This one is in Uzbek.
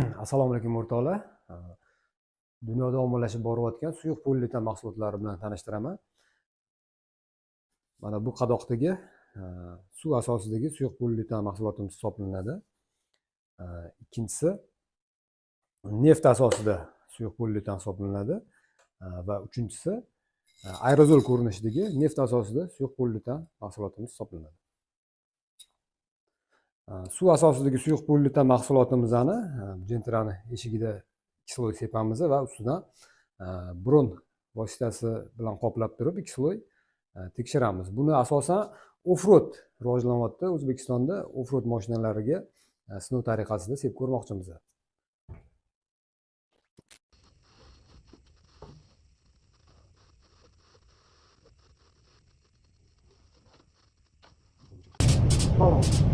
Assalomu alaykum, o'rtoqlar. Dunyoda ommalashib borayotgan suyuq poliuretan mahsulotlari bilan tanishtiraman. Mana bu qadoqdagi suv asosidagi suyuq poliuretan mahsulotimiz hisoblanadi. Ikkinchisi neft asosida suyuq poliuretan hisoblanadi va uchinchisi aerozol ko'rinishidagi neft asosida suyuq poliuretan mahsulotimiz hisoblanadi. Suv asosidagi suyuq poliuretan mahsulotimizni Gentrani eshigida 2 sloy sepamiz va ustidan bron vositasi bilan qoplab turib 2 sloy tekshiramiz. Buni asosan off-road rivojlanyapti. O'zbekistonda off-road mashinalariga sinov tariqasida sepib ko'rmoqchimiz. Tamam.